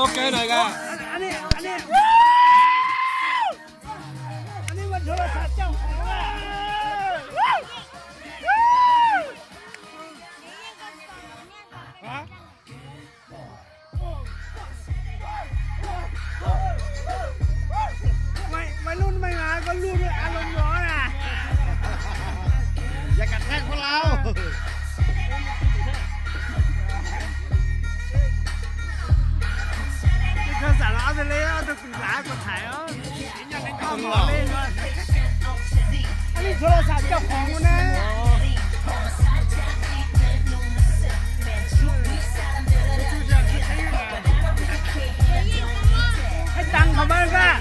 Ok rồi kìa. Anh, anh, anh, anh, anh, anh, anh, anh, anh, Mày, mày luôn mày mà, con luôn rồi, à, luôn rồi nè. Giờ cặp khác có lâu. Cái cơ sở là Australia, tôi cũng lá của Thái á. Không lo. Anh đi thua là sao cho khổ luôn á. Hãy tăng comment ra.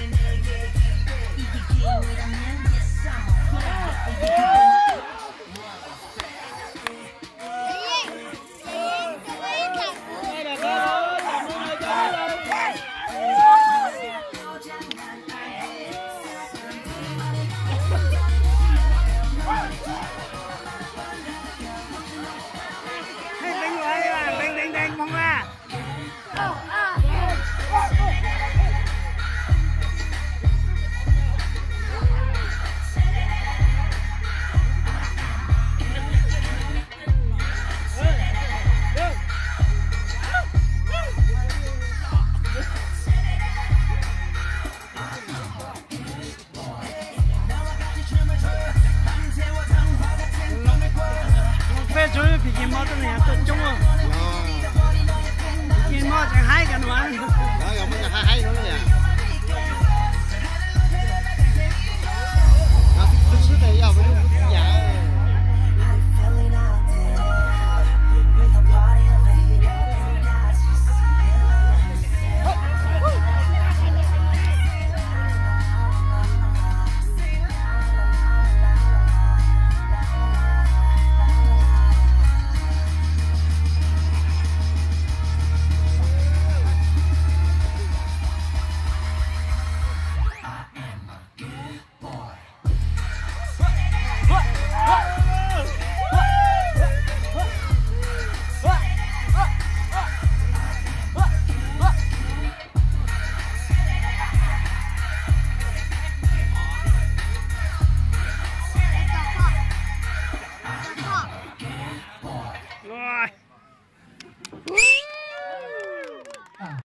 Hãy đánh, đánh, đánh, đánh bóng ra. Peb tsob phim kis mob tuaj ne, tuaj coob. Phim kis mob tseem haib cov no.